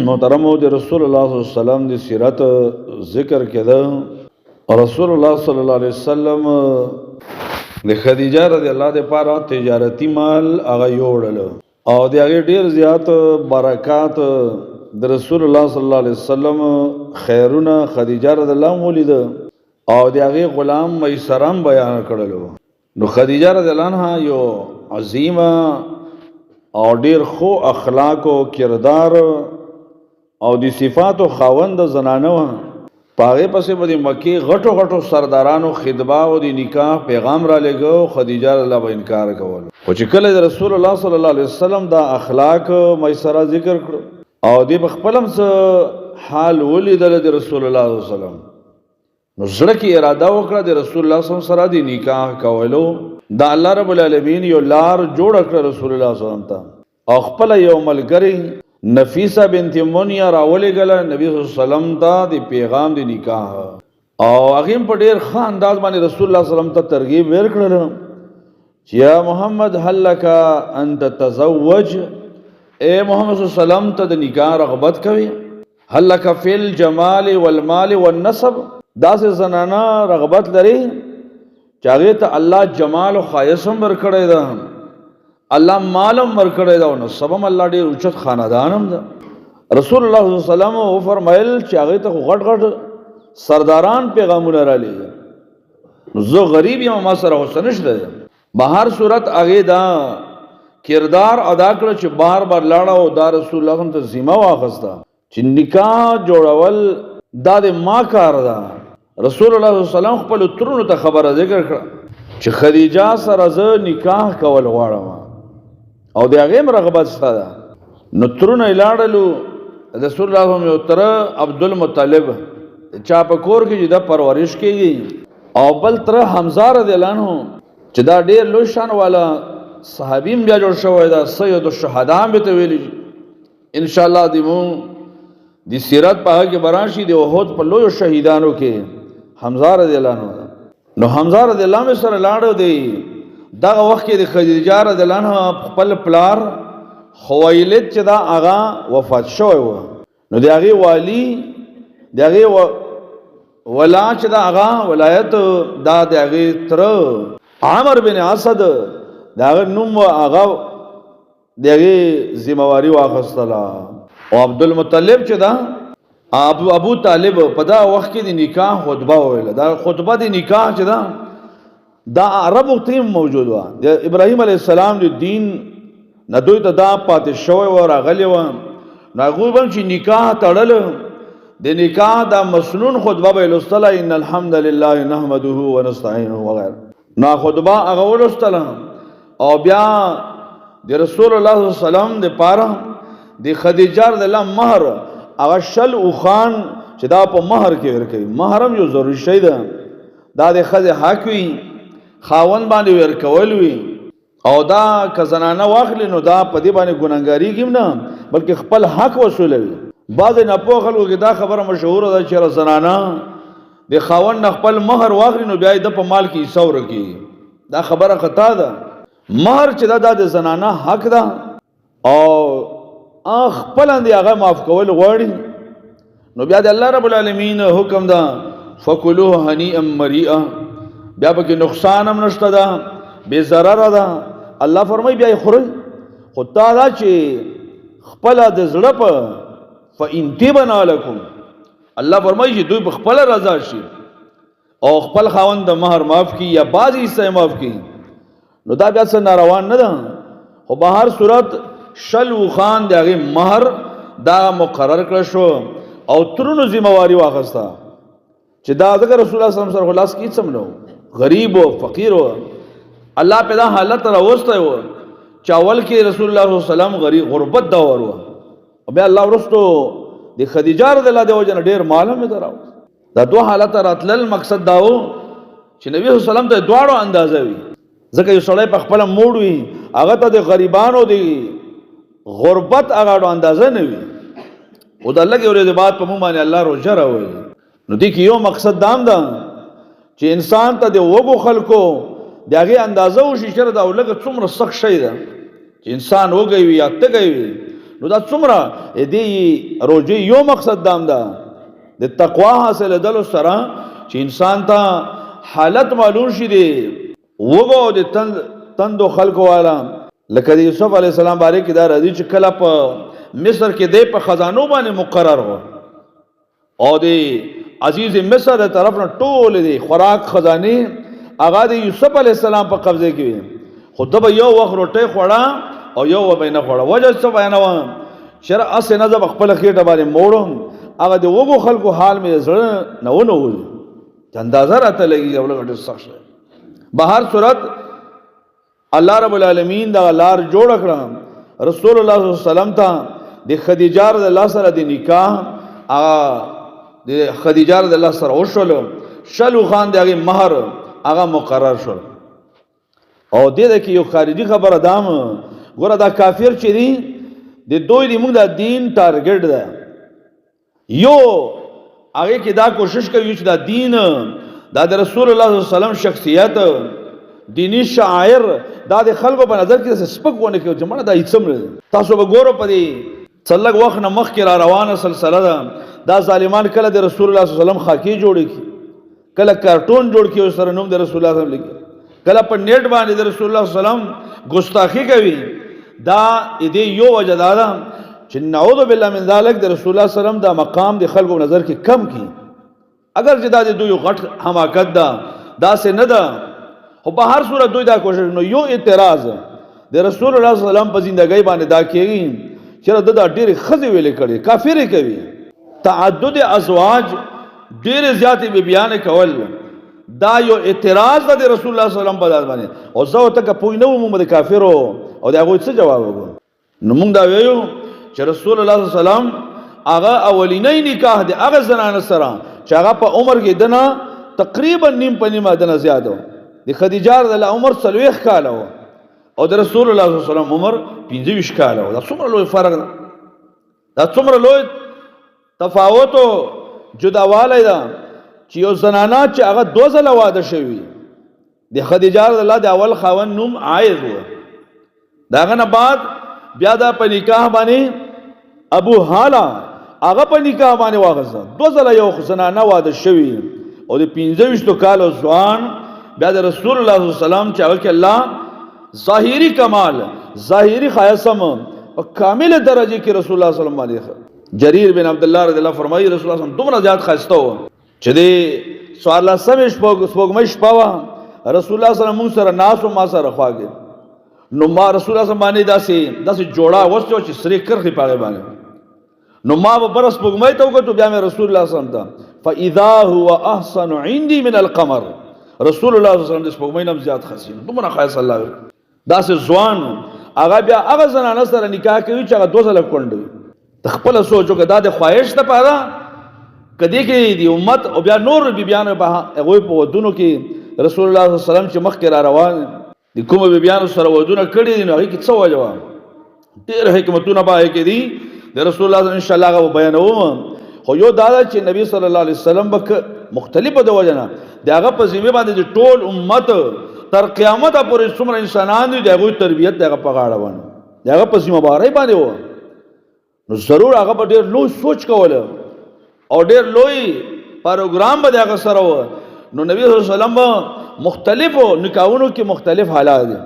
محترمو د رسول الله صلی الله علیه وسلم د سیرت ذکر کېده. رسول الله صلی الله علیه وسلم د خدیجه رضی الله د پاره تجارتی مال هغه یوړل او د هغې ډیر زیات برکات د رسول الله صلی الله علیه وسلم خیرونه خدیجه رضی الله ولید او د هغې غلام میسرم بیان کړلو. نو خدیجه رضی الله عنها یو عظیمه او ډیر خو اخلاق او کردار او د صفاتو خاوند زنانه وه. په هغې پسې به د مکې غټو غټو سردارانو خطبه او د نکاح پیغام را لېږه او خدیجه رضی الله به انکار کولو. خو چې کله د رسول الله صلی الله علیه وسلم دا اخلاق میسره ذکر کړو او دې په خپل هم څه حال ولیدل د رسول الله صلی الله علیه وسلم، نو زړه کې اراده وکړه د رسول الله صلی الله علیه وسلم سره د نکاح کولو. دا الله رب العالمین یو لار جوړ کړه رسول الله صلی الله علیه وسلم ته او خپل یو ملګری نفیسه بنت منیا راولېږله نبی صلی الله علیه وسلم ته د پیغام د نکاح، او هغې هم په ډېر ښه انداز باندې رسول الله صلی الله علیه وسلم ته ترغیب ورکړل چې یا محمد هل لک ان تتزوج، اے محمد صلی الله علیه وسلم ته د نکاح رغبت کوي، هل لک فی الجمال والمال والنسب، داسې زنانه رغبت لري چې هغې ته الله جمال او ښایست هم ورکړی ده، الله مال هم ورکړی ده او نسب هم الله ډېر اوچت خاندان هم ده. رسول الله صلی الله علیه وسلم وفرمایل چې هغې ته خو غټ غټ سرداران پیغامونه رالیږي، نو زه غریب یم، ما سره خو څه نشته دی. به هر صورت هغې دا کردار ادا کړ چې بار بار لاړه او دا رسول الله ته ذمه واخسته چې نکاح جوړول دا د ما کار ده. رسول الله صلی الله علیه وسلم خپل ترونو ته خبره ذکر کړه چې خدیجه سره زه نکاح کول غواړم او د هغې هم رغبت شته ده. نو ترونه یې لاړلو، رسول الله هم یو تره عبدالمطلب چا په کور کې چې دا پرورش کېږي، او بل تره حمزه رضی الله عنه چې دا ډېر لوی شان والا صحابي هم بیا جوړ شوی ده، سید الشهدا هم به ته ویلي. ان شاء الله د مون د سیرت په هغه کې به راشي د احد په لویو شهیدانو کې حمزه رضی الله عنه ده. نو حمزه رضی الله عنه سره لاړو دی. دغه وخت کې د خدیجه رضی الله عنها خپل پلار خویلد چې دا هغه وفات شوی و، نو د هغې والي د هغې ولا چې دا هغه ولایت دا د هغې تره عمر بن اسد د هغه نوم هغه د هغې ذمهواري واخیستله. او عبدالمطلب چې دا ابو طالب په دا وخت کې د نکاح خطبه وویله. دا خطبه د نکاح چې دا دا عربو کې هم موجود وه، د ابراهیم علیه السلام د دین نه دوی ته دا پاتې شوی وه، راغلی وه. نو هغوی به هم چې نکاح تړل د نکاح دا مسنون خطبه به یې لوستله، ان الحمد لله نحمده ونستعینه وغیره. نو خطبه هغه ولوستله او بیا د رسول الله صلی الله علیه وسلم د پاره د خدیجه رضی الله مهر هغه شل اوښان چې دا په مهر کې ورکوي. مهر هم یو ضروري شی ده، دا د ښځې حق وي، خاوند باندې ورکول وي، او دا که زنانه واخلي نو دا په دې باندې ګناهګارېږي هم نه، بلکې خپل حق وصولوي. بعضې ناپوه خلکو کې دا خبره مشهوره ده چې زنانه د خاوند نه خپل مهر واخلي نو بیا یې د په مال کې حصه ورکوي. دا خبره خطا ده. مهر چې دا د زنانه حق ده او خپل دی هغه معاف کول غواړي، نو بیا د الله رب العالمین حکم ده فکلوه هنیئا مریئا، بیا پکې نقصان هم نشته ده، بې ضرره ده. الله فرمایي بیا یې خورئ، خو تا دا چې خپله د زړه په فإن طبنا لکم، الله فرمایي چې دوی په خپله رضا شي او خپل خاوند د مهر معاف کړي یا بعضې حصه یې معاف کړي، نو دا بیا څه ناروان نه ده. خو به هر صورت شل اوښان د هغې مهر دا مقرر کړی شو او ترونو ذمهواري واخیسته چې دا ځکه رسول الله صلی الله علیه وسلم سره خو لاس کې هېڅ هم نه و، غریب و، فقیر و، الله په دا حالت راوستی و چې اول کې رسول الله صلی الله علیه وسلم غریب غربت دور و، او بیا الله وروستو د خدیجه رضی الله د وجې نه ډېر مال هم یې ته راوست. دا دوه حالته راتلل مقصد دا و چې نبی صلی الله علیه وسلم ته دواړو اندازه وي، ځکه یو سړی په خپله موړ وي هغه ته د غریبانو د غربت هغه اندازه نه وي، او د لږې ورځې بعد په موږ باندې الله روژه راولي. نو دې کې یو مقصد دا هم ده چې انسان ته د وږو خلکو د هغې اندازه وشي چې دا لږه څومره سخت شی ده چې انسان وږی وي یا تږی وي، نو دا څومره دې روزي یو مقصد دام ده د تقوا حاصلېدلو سره چې انسان ته حالت معلوم شي دی وګو د تندو خلکو والا. لکه د یوسف علیه السلام باره کې دا راځي چې کله په مصر کې دی په خزانو باندې مقرر و او د عزیز مصر د طرف نه ټول دی خوراک خزانه هغه د یوسف علیه السلام په قبضه کې وي، خو ده به یو وخت روټۍ خوړه او یو وخت به یې نه خوړه. وجه څه بیانوه؟ چېرې هسې نه زه به خپله خېټه باندې موړم، هغه د وږو خلکو حال مې د زړه نه ونه وځي، چې اندازه راته لګېږي او لږه ډېر سخت شی. به هر صورت الله رب العالمین دغه لار جوړه کړه رسول الله صلی الله علیه وسلم ته د خدیجه رضی الله سره د نکاح هغه د خدیجه رضی الله سره وشول، شلو خان د هغې مهر هغه مقرر شول. او دې ده کې یو خارجي خبره دام ګوره دا کافر چې دي د دوی د موږ د دین ټارګټ ده، یو هغه کې دا کوشش کوي چې دا دین دا د رسول الله صلی الله علیه وسلم شخصیت دینی شعائر دا د خلکو په نظر کې سپک ونه کوي چې مړه دا هیڅ هم نه دی. تاسو به ګورو په دې څه لږ وخت نه مخکې را روانه سلسله ده، دا ظالمان کله د رسول الله صلی الله علیه وسلم خاکې جوړې کړي، کله کارټون جوړ کړي او سره نوم د رسول الله صلی الله علیه وسلم لیکي، کله په نیټ باندې د رسول الله صلی الله علیه وسلم ګستاخی کوي. دا دې یو وجه دا ده چې نعوذ بالله من ذلک د رسول الله صلی الله علیه وسلم دا مقام د خلکو نظر کې کم کی، اگر چې دا د دوی غټ حماقت ده، داسې نه ده، خو په هر صورت دوی دا کوشش. نو یو اعتراض د رسول الله صلی الله علیه وسلم په زندګۍ باندې دا کېږي چې ده دا ډېرې ښځې ویلې کړې، کافرې کوي، تعدد ازواج ډېرې زیاتې بیبیانې کول، دا یو اعتراض ده د رسول الله صلی الله علیه وسلم په ذات باندې. او زه ورته که پوه نه وم د کافرو او د هغوی څه جواب وکړو؟ نو موږ دا ویو چې رسول الله صلی الله علیه وسلم هغه اولینی نکاح د هغه زنانه سره چې هغه په عمر کې دنه تقریبا نیم په نیمه دنه زیات و، د خدیجه رضی الله عمر 40 کاله و او د رسول الله صلی الله علیه وسلم عمر 25 کاله و. دا څومره لوی فرق ده، دا څومره لوی تفاوت او جداوالی ده چې یو زنانه چې هغه دوه ځله واده شوي، د خدیجه رضی الله د اول خاوند نوم عائض و، د هغه نه بعد بیا دا په نکاح باندې ابو هاله هغه په نکاح باندې واغسته، دوه ځله یو زنانه واده شوي او د 25 کالو ځوان بیا د رسول الله صلی الله علیه وسلم چې هغه کې الله ظاهري کمال ظاهري ښایست هم په کامله درجه کې رسول الله صلی الله علیه وسلم باندې. جریر بن عبد الله رضی الله فرمایي رسول الله صلی الله علیه وسلم دومره زیات ښایسته و چې د 14مې سپوږمۍ شپه وه، رسول الله صلی الله علیه وسلم مونږ سره ناست و، ما سره خواږه، نو ما رسول الله صلی الله علیه وسلم باندې داسې جوړه اغوستې وه چې سرې کرښې په هغې باندې، نو ما به بره سپوږمۍ ته وکتو، بیا مې رسول الله صلی الله علیه وسلم ته فاذا هو احسن عندي من القمر، رسول الله صلی الله علیه وسلم د سپوږمۍ نه هم زیات ښایسته، دومره ښایسته الله ورکړ. داسې ځوان هغه بیا هغه زنانه سره نکاح کوي چې هغه دوه ځله کونډه وي. ته خپله سوچ وکړه، دا د خواهش دپاره که دې کې د امت او بیا نور بیبیانو په هغوی په ودونو کې رسول الله صلی الله علیه وسلم چې مخکې را روان د کومو بیبیانو سره ودونه کړي دي، نو هغې کې څه وجه وه؟ ډېر حکمتونه په هغې کې دي د رسول الله ان شاء الله هغه به بیانوم. خو یو دا ده چې نبی صلی الله علیه وسلم به مختلفه د وجه نه د هغه په ذمه باندې د ټول امت تر قیامته پورې څومره انسانان دي د هغوی تربیت د هغه په غاړه باندې د هغه په ذمه وارۍ باندې و، نو ضرور هغه به ډېر لوی سوچ کوله او ډېر لوی پروګرام به د هغه سره و. نو نبی صلی الله علیه وسلم به مختلفو نکاحونو کې مختلف حالات دي.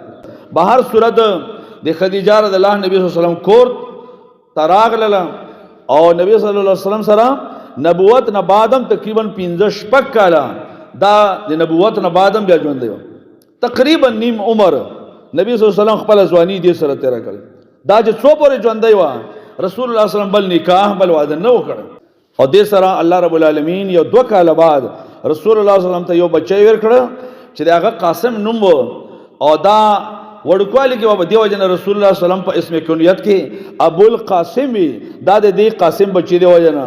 به هر صورت د خدیجه رضی الله نبی صلی الله علیه وسلم کور ته راغلله او نبی صلی الله علیه وسلم سره نبوت نه بعد هم تقریبا 5-6 کاله دا د نبوت نه بعد هم بیا ژوند دی، تقریبا نیم عمر نبی صلی الله علیه وسلم خپله ځواني دې سره تېره کړې. دا چې څو پورې ژوندی وه رسول الله صلی الله علیه وسلم بل نکاح بل واده نه وکړ. او دې سره الله رب العالمین یو دوه کاله بعد رسول الله صلی الله علیه وسلم ته یو بچی ورکړ چې د هغه قاسم نوم و، او دا وړوکوالي کې به دې وجه نه رسول الله صلی الله علیه وسلم په اسم کنیت کې ابو القاسم وي، دا د دې قاسم بچی دی وجه نه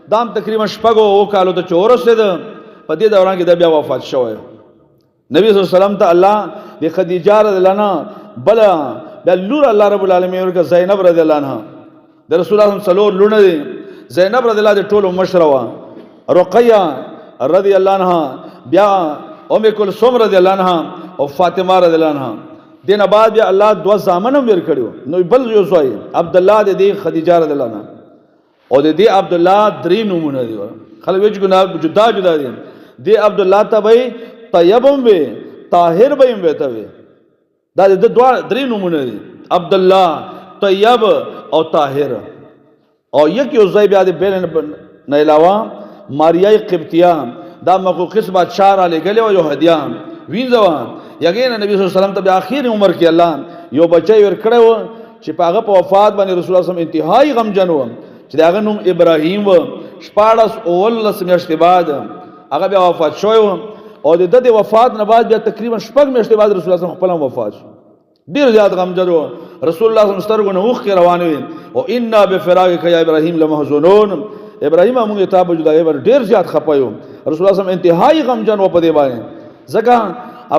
دا هم تقریبا شپږو اوو کالو ته چې ورسېده په دې دوران کې دا بیا وفات شوی. نبی صلی الله علیه وسلم ته الله د خدیجه رضی الله عنها بل بیا لور الله رب العالمین ورکړه زینب رضی الله عنها. د رسول الله څلور لوڼه دي، زینب رضی الله د ټولو مشره وه، رقیه رضی الله عنها، بیا ام کلثوم رضی الله عنها او فاطمه رضی الله عنها. دینه بعد بیا الله دوه زامن هم ورکړیو. نو بل یو زوی عبد الله د دې خدیجه رضی الله عنها، او د دې عبد الله درې نومونه دي. خلک وایي چې ګناه جدا جدا دي. دې عبد الله ته به طیب هم وي، طاهر به هم وي، ته وي. دا د دوه درې نومونه دي، عبد الله، طیب او طاهر. او یک یو ځای بیا د بیل نه علاوه ماریای قبطیه دا مقوقس بادشاہ را لېږلی وه یو هدیه وینځه وه. یقینا نبی صلی الله علیه وسلم ته بیا اخیر عمر کې الله یو بچی ورکړی و چې په هغه په وفات باندې رسول الله صلی الله علیه وسلم انتهایی غمجن و، چې د هغه نوم ابراهیم و. 16 17 میاشتې بعد هغه بیا وفات شوی و. او د ده د وفات نه بعد بیا تقریبا شپږ میاشتې بعد رسول الله صلی الله علیه وسلم خپل هم وفات شو. ډیر زیات غمجن و رسول الله صلی الله علیه وسلم، سترګو نه اوښکې روانې وې. او انا بفراقک یا ابراهیم لمحزونون، ابراهیم موږ ته په جدایۍ باندې ډیر زیات خپه یو. رسول الله صلی الله علیه وسلم انتهایی غمجن و په دې باندې، ځکه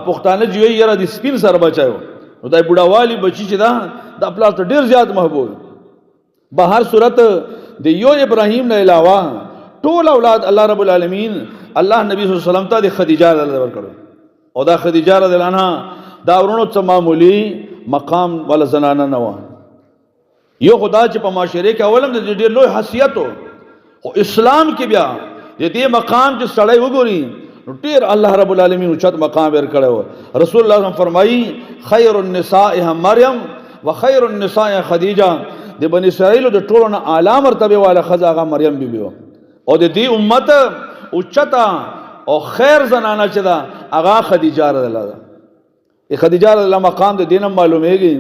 پښتانه چې وایي یاره د سپین سر بچایو، نو دا بوډاوالي بچی چې ده دا پلار ته ډیر زیات محبوب. به هر صورت د یو ابراهیم نه علاوه ټول اولاد الله رب العالمین الله نبی صلی الله علیه وسلم ته د خدیجه رضی الله ورکړو. او دا خدیجه رضی الله عنها دا ورونو څه معمولی مقام ولا زنانه نه وه. یو خدا چې په معاشره کې اولم د ډېر لوی حیثیت و، خو اسلام کې بیا د دې مقام چې سړی وګوري نو ډېر الله رب العالمین اوچت مقام ورکړی و. رسول الله صلی الله علیه وسلم فرمایي خیر النساء مریم وخیر النساء خدیجه. د بنی اسرائیل د ټولو نه اعلی مرتبه والا ښځه هغه مریم بي بي وه. او د دې امت اوچته او خیر زنانه چې ده هغه خدیجه رضی الله ده. خدیجه رضی الله مقام د دین هم معلومیږي.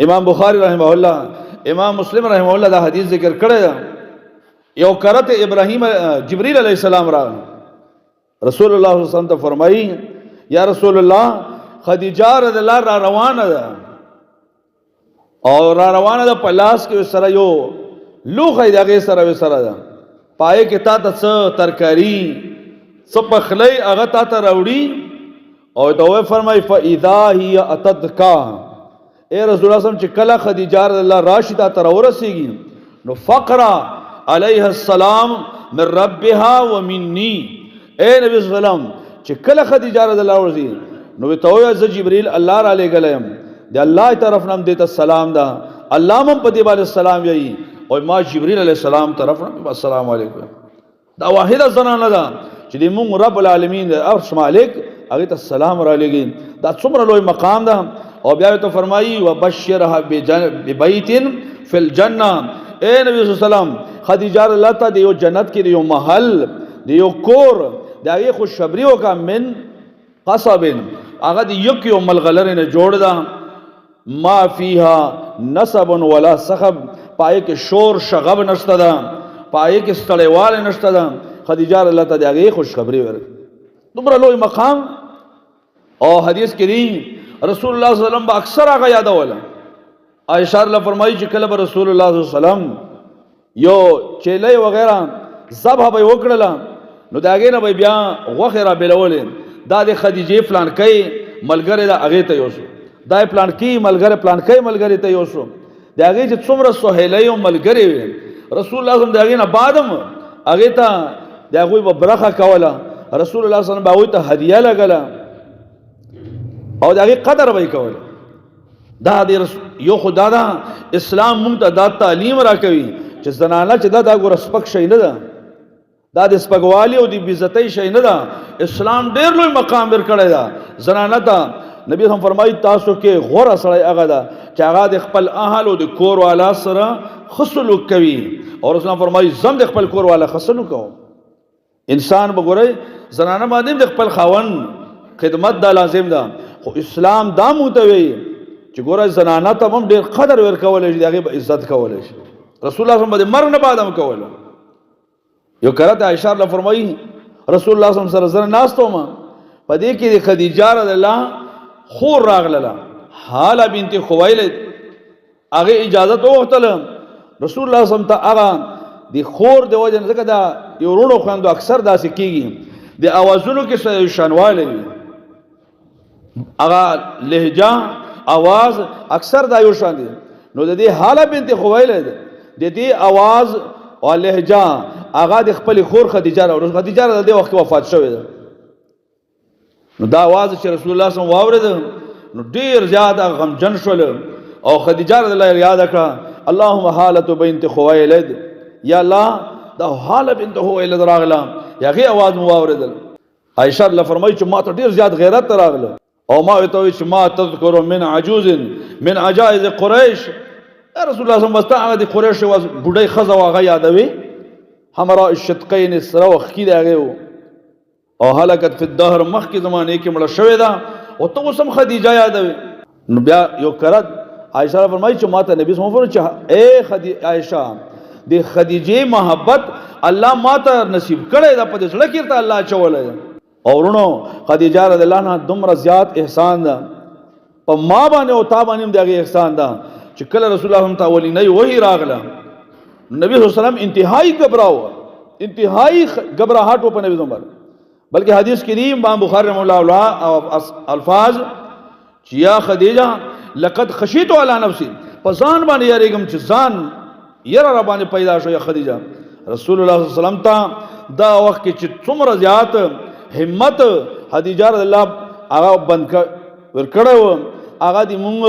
امام بخاری رحمه الله، امام مسلم رحمه الله دا حدیث ذکر کړی دی. یو کرت ابراهیم جبرئیل علیه السلام را رسول الله صلی الله علیه وسلم ته فرمایي یا رسول الله خدیجه رضی الله را روانه ده، او را روانه ده په لاس کې سره یو لوښی د هغې سره سره ده، پای کې تا ته څه ترکاري څه پخلی هغه تا ته راوړي. او ته وایي فرمایي فاذا هي اتتک، اے رسول الله صلی الله علیه وسلم چې کله خدیجه رضی الله راشي تا ته راورسېږي نو فقرا علیه السلام من ربها ومني. اے نبی صلی الله علیه وسلم چې کله خدیجه رضی الله ورځي نو ته وایه زه جبرئیل الله را لېږلی یم، د الله طرف نه هم دې ته سلام ده، الله هم په دې باندې سلام وایي، او ما جبرئیل علیه السلام طرف نه السلام علیکم. دا واحده زنانه ده چې د مونږ رب العالمین د عرش مالک هغې ته سلام را لېږي. دا څومره لوی مقام ده. او بیا ته فرمایي وبشرها ببیت فی الجنه. اے نبی صلی الله علیه وسلم خدیجه رضی الله ته د یو جنت کې د یو محل د یو کور د هغې خوشخبري وکړه من قصب، هغه د یک یو ملغلرې نه جوړ ده، ما فیها نصب ولا صخب، پای کې شور شغب نشته ده، پای کې ستړیوالی نشته ده. خدیجه رضی الله ته د هغې خوشخبري ورکړه. دومره لوی مقام. او حدیث کې دی رسول الله صلی الله علیه وسلم به اکثر هغه یادوله. عائشہ رضی الله فرمایي چې کله به رسول الله صلی الله علیه وسلم یو چیلې وغیرہ ذبح به وکړله نو د هغې نه به بیا غوښې را بېلولې، دا د خدیجې فلانکۍ ملګری ده هغې ته یوسو، دا یې پلانکۍ ملګری پلانکۍ ملګری ته یوسو. د هغې چې څومره سهیلۍ او ملګرې وې رسول الله صلی الله علیه وسلم د هغې نه بعد هم هغې ته د هغوی به برخه کوله. رسول الله صلی الله علیه وسلم به هغوی ته هدیه لګله او د هغې قدر به یې کوله. دا د یو خو دا ده اسلام مونږ ته دا تعلیم راکوي چې زنانه چې دا دا ګوره سپک شی نه ده، دا د سپکوالي او د بېعزتۍ شی نه ده. اسلام ډېر لوی مقام ورکړی ده زنانه ته. نبی هم فرمایي تاسو کې غوره سړی هغه ده چې هغه د خپل اهل او د کور والا سره ښه سلوک کوي. او رسول الله فرمایي زم د خپل کور والا ښه سلوک کوم. انسان به ګورئ زنانه باندې هم د خپل خاوند خدمت دا لازم ده، خو اسلام دا مونږ ته وایي چې ګوره زنانه ته هم ډېر قدر ورکولی شي، د هغې به عزت کولی شي. رسول الله صلی الله علیه وسلم به د مرګ نه بعد هم کوله. یو کرت عائشہ الله فرمایي رسول الله صلی الله علیه وسلم سره زه ناست وم، په دې کې د خدیجه رضی الله خور راغلله، هاله بنت خویلد، هغې اجازه وغوښتله رسول الله صلی الله علیه وسلم ته. هغه د خور د وجې نه، ځکه دا یو وروڼو خویندو اکثر داسې کېږي، د اوازونو کې څه شانوالی وي، هغه لهجه اواز اکثر دا یو شان دي. نو د دې هاله بنت خویلد د دې اواز او لهجه هغه د خپلې خور خدیجه راوړه. خدیجه د دې وخت کې وفات شوې ده. نو دا اواز چې رسول الله صلی الله علیه وسلم واورېده نو ډیر زیات غمجن شول. او خدیجه رضی الله یاد کړه، اللهم حالت بنت خویلد، یا الله دا حاله بنت خویلد راغله، یغه आवाज مو واوریدل. عائشہ الله فرمایي چې ما ته ډیر زیات غیرت راغله، او ما ته وی چې ما تذکر من عجوز من عجائز قریش. یا رسول الله صلی الله علیه وسلم هغه د قریش واز بډای خزه واغه یادوي، حمراء الشدقین سره وخکی دی هغه، او هلکت فی الدهر مخکې زمانې کې مړه شوې ده، او ته اوس هم خدیجه یادوي. نو بیا یو کرت عائشہ فرمایي چې ما ته نبی صلی الله علیه وسلم چې اے عائشہ، د خدیجې محبت الله ما ته نصیب کړی ده، په دې زړه کې ته الله اچولی ده. او وروڼو خدیجه رضی الله عنها دومره زیات احسان ده په ما باندې او تا باندې هم د هغې احسان ده چې کله رسول الله هم ته اولینۍ وحي راغله، نبی صلی الله علیه وسلم انتهایی ګبراو، انتهایی ګبراهټ و په نبی صلی الله علیه وسلم. بلکې حدیث کې دی امام بخاری رحمه الله الفاظ چې یا خدیجه لقد خشیت علی نفسی، په ځان باندې یریږم چې ځان یره را باندې پیدا شو. یا خدیجه رسول الله صلی الله علیه وسلم ته دا وخت کې چې څومره زیات همت خدیجه رضی الله هغه بند ورکړی و، هغه د مونږ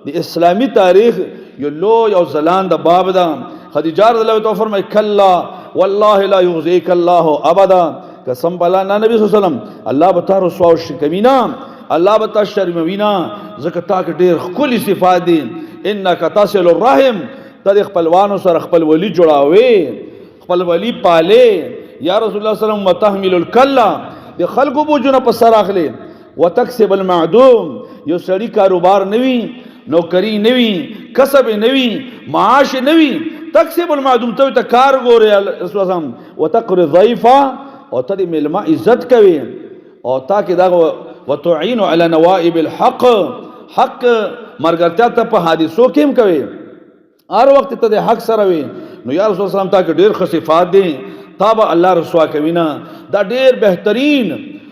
د اسلامي تاریخ یو لوی او ځلاند باب ده. خدیجه رضی الله ته فرمایي کلا والله لا یخزیک الله ابدا، قسم بالله نه نبی صلی الله علیه وسلم الله به تا رسوا او شکوي نه، الله به تا شرموي نه، ځکه تا کې ډېر ښکلي صفات دي. انک تصل الرحم، ته د خپلوانو سره خپل ولي جوړاوې، خپل ولي پالې. یا رسول الله صلی الله علیه وسلم وتحمل الکلا، د خلکو بوجونه په سر اخلې. وتکسب المعدوم، یو سړي کاروبار نه وي، نوکری نه وي، کسب نه وي، معاش نه وي، تکسب المعدوم ته ته کار ګورې رسول الله صلی. وتقر الضیفه، او ته د مېلمه عزت کوې، او تا کې دغه وتعین علی نوائب الحق، حق مرګرتیا ته په حادثو کې هم کوې، هر وخت ته د حق سره وي. نو یا رسول الله تا کې ډېر ښه صفات دي، تا به الله رسوا کوي نه. دا ډېر بهترین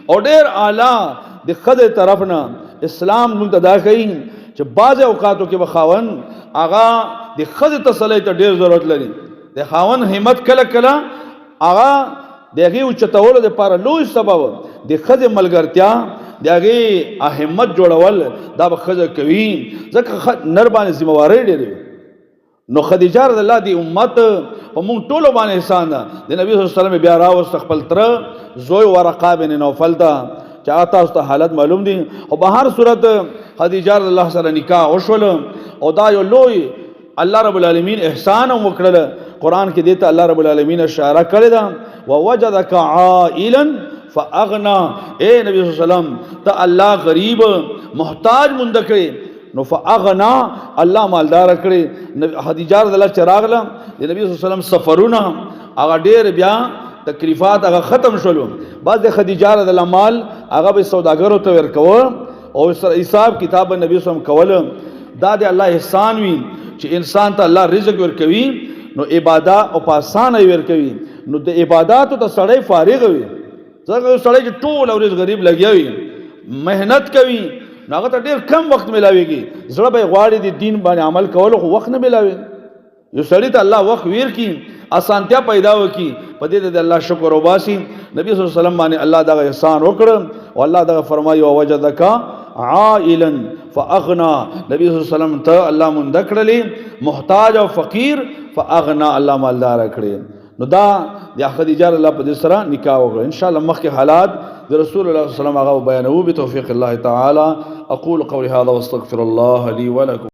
او ډېر اعلی د ښځې طرف نه اسلام موږ ته دا ښیي چې بعضې اوقاتو کې به خاوند هغه د ښځې تسلۍ ته ډېر ضرورت لري. د خاوند همت کله کله هغه د هغې اوچتولو دپاره لوی سبب د ښځې ملګرتیا، د هغې همت جوړول، دا به ښځه کوي، ځکه نر باندې ذمهوارۍ ډېرې وي. نو خدیجه رضی الله دی امت په مونږ ټولو باندې احسان ده. د نبی صلی الله علیه وسلم بیا راوست خپل تره زوی ورقه بن نوفل ته چې هغه تاسو ته حالت معلوم دي. خو په هر صورت خدیجه رضی الله سره نکاح وشول، او دا یو لوی الله رب العالمین احسان هم وکړل. قرآن کې دې ته الله رب العالمین اشاره کړې ده، ووجدک عائلا فاغنا. اے نبی صلی الله علیه وسلم ته الله غریب محتاج مونږ کړې، نو فاغنا الله مالدار کړې. خدیجه رضی الله چې راغله د نبی صلی الله علیه وسلم سفرونه هغه ډېر بیا تکلیفات هغه ختم شولو. بعض د خدیجه رضی الله مال هغه به سوداګرو ته ورکوه او سره حساب کتاب نبی صلی الله علیه وسلم کوله. دا د الله احسان وي چې انسان ته الله رزق ورکوي، نو عبادت او په اسانه یې ورکوي، نو د عباداتو ته سړی فارغ وي. ځکه یو سړی چې ټوله ورځ غریب لګیا وي، محنت کوي، نو هغه ته ډېر کم وخت ملاویږي. زړه به یې غواړي د دین باندې عمل کولو، خو وخت نه ملاوي. یو سړی ته الله وخت ورکړي، اسانتیا پیدا وکړي، په دې د الله شکر وباسي. نبی صلی الله علیه وسلم باندې الله دغه احسان وکړ، او الله دغه فرمایي ووجدک عائلا فاغنا. نبی صلی الله علیه وسلم ته الله مونږ کړلې محتاج او فقیر، فاغنا الله مالدار کړې. نو دا د خدیجه الله په دې سره نکاح وکړه. ان شاء الله مخکې حالات د رسول الله صلی الله علیه وسلم هغه بیانوو بتوفیق الله تعالی. اقول قولي هذا واستغفر الله لي ولكم.